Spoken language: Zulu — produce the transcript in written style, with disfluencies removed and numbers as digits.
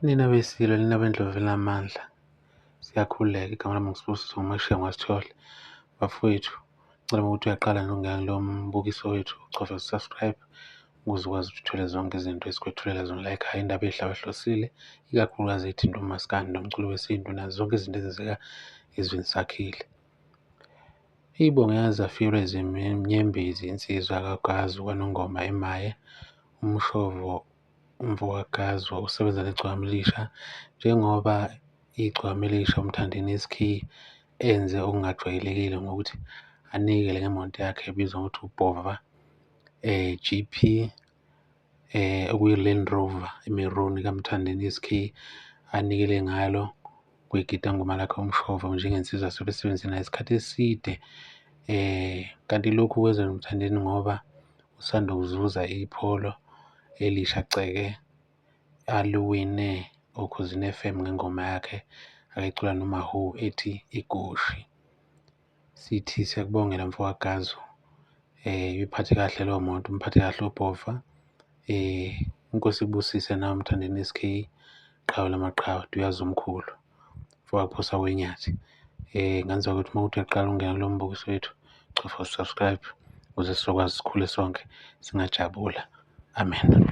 Nina beSilo, nina beNdlovu enamandla, siyakhuleka. Igama lami nguSibusiso Mashengu waSithole. Bafowethu, ngicela ukuthi uyaqala nje ukungena kulo mbukiso wethu, ucofe u-subscribe ukuze ukwazi ukuthi uthole zonke izinto esikwethulela zona la ekhaya, indaba ey'hlaba hlosile, ikakhulukazi ey'thinta umaskandi nomculo wesintu nazo zonke izinto ezenzeka ezweni sakhile. Ibonge yaze yafikelwa izinyembezi insizwa kaGazu kwaNongoma eMaye, uMshovo umfokaGazu osebenza neGcokama Elisha. Njengoba iGcokama Elisha uMthandeni SK enze okungajwayelekile ngokuthi anikele ngemoto yakhe ebizwa ngokuthi uBhova GP okuyi-Land Rover i-maroon kaMthandeni SK, anikele ngalo kwigidangoma lakhe uMshovo njengensizwa asebesebenze naye isikhathi eside. Kanti lokhu kwenza noMthandeni ngoba usanda kuzuza ipholo elisha ceke aliwine oKhozini FM ngengoma yakhe akayicula noMawhoo ethi Igushi. Sithi siyakubongela mfokaGazu, uyiphathe kahle leyo moto, umphathe kahle uBhova. Inkosi ikubusise nawe Mthandeni SK, qhawe lamaqhawe, Duyaza omkhulu, mfokaPhosa wenyathi. Ngane zakwethu uma kuwukuthi uyaqala ukungena kulo mbukiso wethu, cofa u-subscribe ukuze sizokwazi sikhule sonke singajabula. Amen.